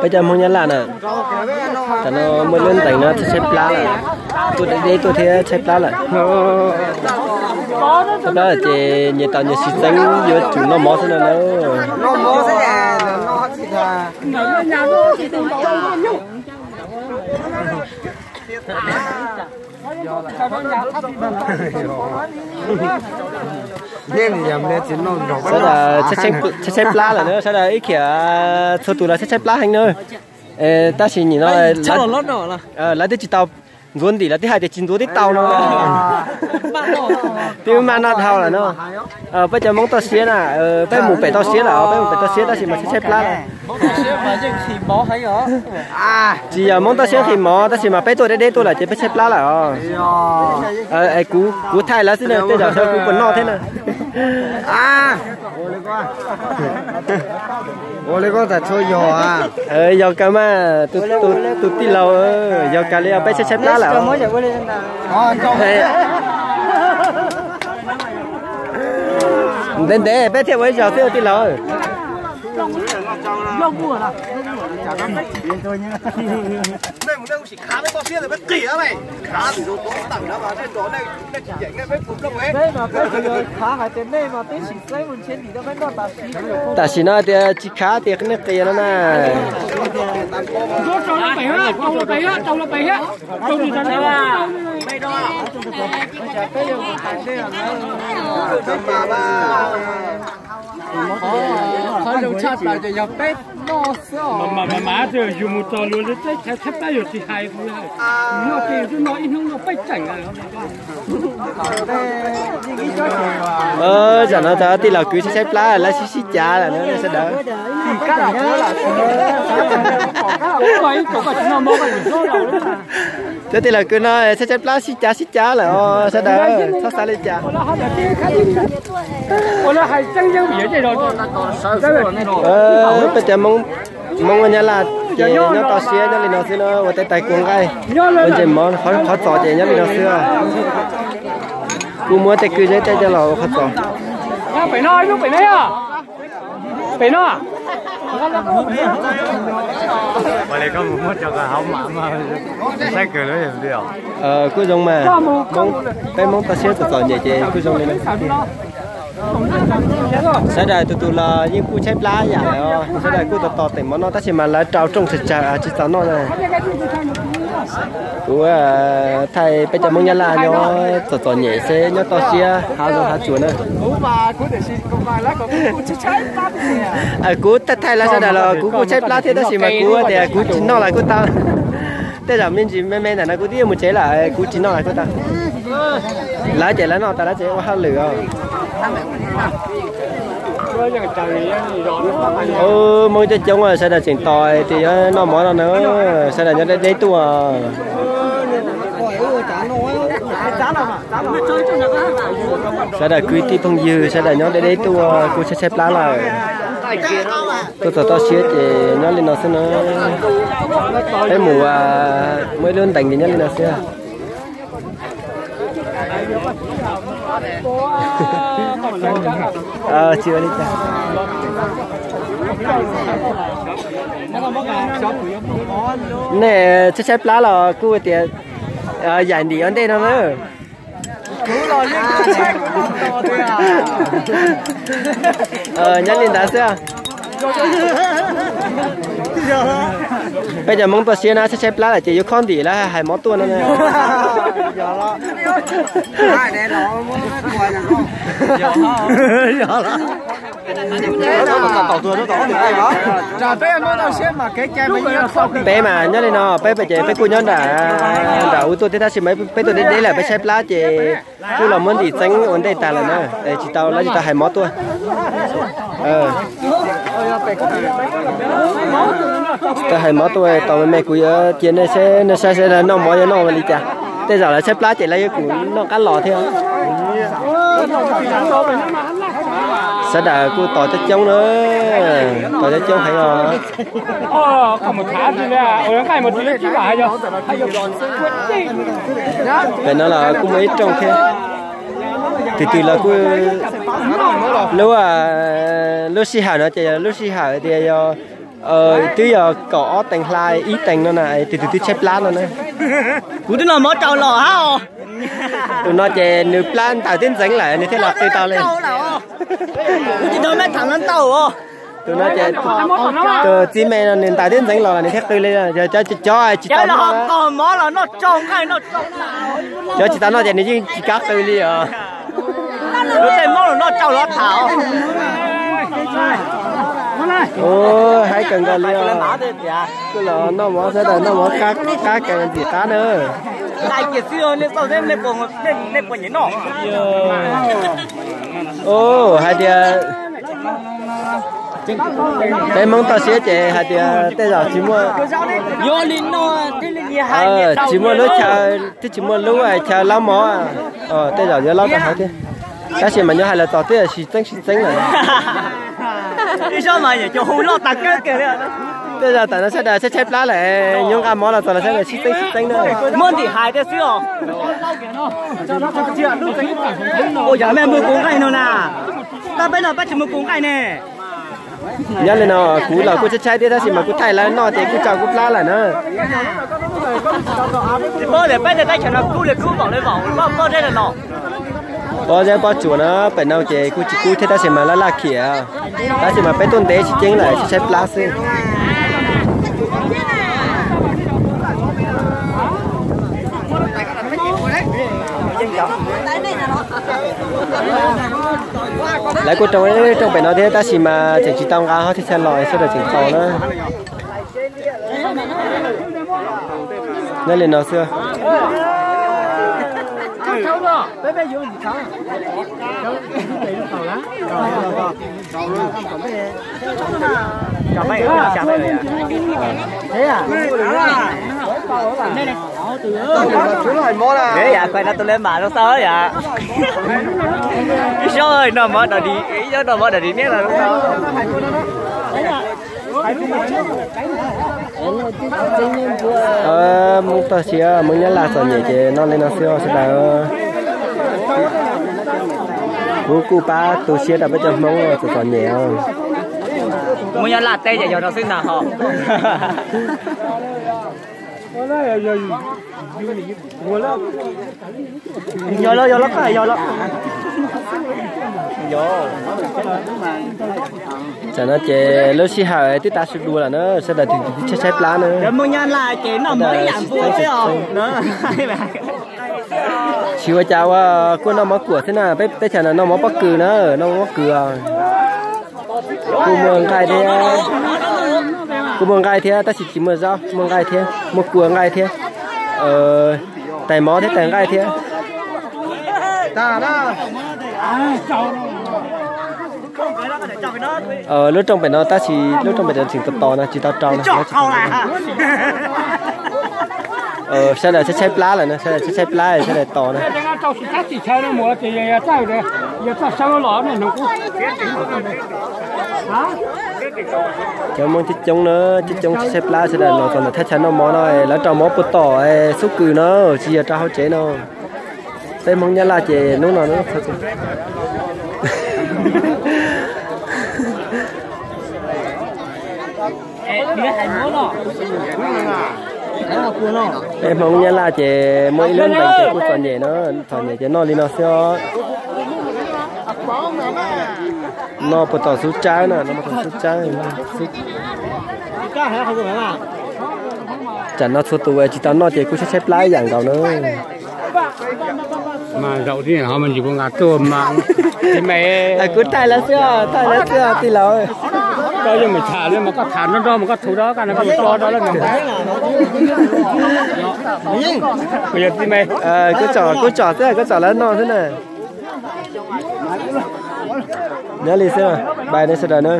Peb cov Hmoob Nyab Laj na, tam no muaj lub ntees no tshaib tshaib plab lawm, tuaj deb deb tuaj thiab tshaib plab lawm. Tshaib plab lawm ces nyias tau nyias sib txeeb yuav tsum noj mov xwb no na. Sawv daws tshaib tshaib plab lawm na, sawv daws ib khiav txhua tus los tshaib tshaib plab heev na. Tab sis nim no lawv twb tsis tau ntxuav ntim, lawv twb hais tias tsis ntxuav twb tau no. Twb maj noj dhau lawm no. Peb cov Hmoob toj siab na, peb mus pem toj siab lawm, peb mus pem toj siab tab sis mas tshaib tshaib plab lawm. Tsis yog Hmoob toj siab nqhis mov tab sis mas peb tuaj deb deb tuaj lawm ces peb tshaib plab lawm os. Kuv thaij lawv xwb na, tej zaum xyov kuv puas noj thiab na. Ua li koj tas txhua yog. Yog kawg mas, tus tij laug, yog kawg li os, peb tshaib tshaib plab lawm. Ntev ntev peb thiaj ua ib zaug xwb tij laug. Tam sim no tias tsis khav tias nej qias no na. Qhov zoo tshaj plaws ces yog peb noj xwb os. Mas mas yus mus txog luag li teb chaws thaib plab yus tsis hais, noj ces yus twb noj ib hnub noj peb tseem. Zaum no cov tij laug kwv tshaib tshaib plab lawv sib sib cav lawm na sawv daws. Cov tij laug kwv no tshaib tshaib plab sib cav sib cav lawm os sawv daws, txhob xav li cas. Peb cov Hmoob Nyab Laj ces nyob toj siab nyob li no xwb no, ua tej tais kua nqaij, ua ntses mov, qhov txos ces nyob li no xwb. Kuj muab tej kwj zeeb tej coj los ua qhov txos. Pem no, pem no. Kuj zoo mas, peb Hmoob toj siab txom txom nyem ces kuj zoo li no. Sawv daws tus tus los yeej kuj tshaib plab yam lawm, sawv daws kuj tos tos teem mov noj tab sis mas lawv rau rooj tsawg tsawg tsis txaus noj na. Kuv thaij peb cov Hmoob Nyab Laj nyob txom txom nyem xwb nyob toj siab hav zoov hav tsuag na. Kuv thaij lawv sawv daws los kuv kuj tshaib plab thiab tab sis mas kuv tias kuv tsis noj los kuj tau. Tej zaum me ntsis me me ntawm no kuv twb yuav mus tsev lawm, kuv tsis noj los kuj tau. Lawv ces lawv noj tas lawv tseem ua hauj lwm os. Hmoob coob coob sawv daws tseem tos tias yuav noj mov no na, sawv daws nyob deb deb tuaj. Sawv daws kwv tij phooj ywg sawv daws nyob deb deb tuaj kuj tshaib tshaib plab lawm. Tuaj txog toj siab ces nyob li no xwb na. Peb mus muaj ib lub ntees ces nyob li no xwb. Tsis ua li cas. Nej tshaib tshaib plab los kuj tias yaim ntim ua ntej no na. Nyob li ntawd xwb. Peb cov Hmoob tuaj siab na, tshaib tshaib plab lawm ces yuav khob ntim lawv hais mov tuaj no. Peb mas nyob li no, peb ces peb kuj nyob nram, nram ub tuaj thiab tab sis mas peb tuaj deb deb lawm peb tshaib plab ces kuj los muab ntim txeeb ua ntej tag lawm na, tsis tau lawv tsis tau hais mov tuaj. Tsis tau hais mov tuaj, tos me me kuv yuav cia nej seb nej saib seb lawv noj mov yuav noj ua li cas. Tej zaum lawv tshaib plab ces lawv yuav kuv noj qab los thiab. Sawv daws kuj tos coob coob na, tos coob coob heev os. Pem no los kuj muaj ib rooj thiab. Tus twg los kuj lub, lub sij hawm no ces yog lub sij hawm tias yog twb yog kaum ob teev hla ib teev no na, tus twg twb tshaib plab no na. Kuv twb noj mov rau los hab. Tus no ces nws plab ntaws twb ntxeev lawm nws thiaj los qw tau li. Kuv tsis tau me tham no ntau. Tus no ces tus txiv me no nws ntaws twb ntxeev los nws thiaj qw li. Cov tsis tau noj, cov tsis tau noj ces nws yeej tsis kam qw li os. Lub tej mob los noj rau los tham. Ua haib kawg nkaus li os. Kuj los noj mov sawv daws noj mov qab kawg ntxim qab na. Ua hais tias peb Hmoob toj siab ces hais tias tej zaum tsis muaj, tsis muaj lub chaw, twb tsis muaj lub chaw laub mov, tej zaum yuav laub rau hauv thiab. Tab sis mas nyob hais los txog twb sib txeeb sib txeeb lawm. Tej zaum tam no sawv daws tshaib tshaib plab lawm, nyob nqa mov los txog los sawv daws sib txeeb sib txeeb na. Muab ntim hais tias xwb os. Ua yog mej mus kuv nqaij no na, tab peb no peb tsis mus kuv nqaij ne. Nyob li no kuv los kuj tshaib tshaib thiab tab sis mas kuj thaij lawv noj ces kuj tso kuv plab lawm na. Tsis paub tias peb tej teb chaws no kub li kub, vaum li vaum, koj pob zeb no los. Pob zeb pob tsuas na, pem no ces kuj tsis kub thiab tab sis mas laj laj khiam, tab sis mas peb tuaj ntev tsis ceeb lawm tshaib tshaib plab xwb. Lawv kuj rooj rooj pem no thiab tab sis mas tseem tsis tau nqa hov thiab tshaj los sawv daws tseem tos na. Nyob li no xwb. Tus le mam zoo xav yam. Ib zaug noj mov dog dig, ib zaug noj mov dog dig niab los zoo xav. Hmoob toj siab, Hmoob Nyab Laj txom nyem ces noj li no xwb os sawv daws. Kuv kuj pab tu siab rau peb cov Hmoob txom txom nyem os. Hmoob Nyab Laj teb ces yog no xwb ntag hos. Yog los, yog los, yog los. Tam no ces lub sij hawm twb tav su dua lawm na, sawv daws twb tshaib tshaib plab na. Tsis ua cas, ua kuj noj mov kuam xwb na, peb teb chaws no noj mov pob kws na, noj mov pob kws. Kuj muaj nqaij thiab, kuj muaj nqaij thiab tab sis tsis muaj zaub, muaj nqaij thiab, muaj kua nqaij thiab, tais mov thiab tais nqaij thiab. Lub rooj pem no tab sis lub rooj pem no tseem tos tos no tsis tau rau no. Sawv daws tshaib tshaib plab lawm na, sawv daws tshaib tshaib plab sawv daws tos na. Cov Hmoob coob coob na, coob coob tshaib tshaib plab sawv daws los txog ntawm thaj chaw noj mov no lawv rau mov puas tom xub kws no, tsis yog rau hauv tsev no. Peb Hmoob Nyab Laj ces hnub no peb Hmoob Nyab Laj ces muaj ib lub ntees ces kuj txom nyem no, txom nyem ces noj li no xwb os. Noj puas tom xub tsawb na, noj puas tom xub tsawb. Tsam no txhua tus tsis tau noj ces kuj tshaib tshaib plab ib yam nkaus na. Kuv thaij lawv xwb, thaij lawv xwb tij laug. Kuv tsom, kuv tsom xwb, kuv tsom lawv noj xwb na. Nyob li xwb, bye nej sawv daws na.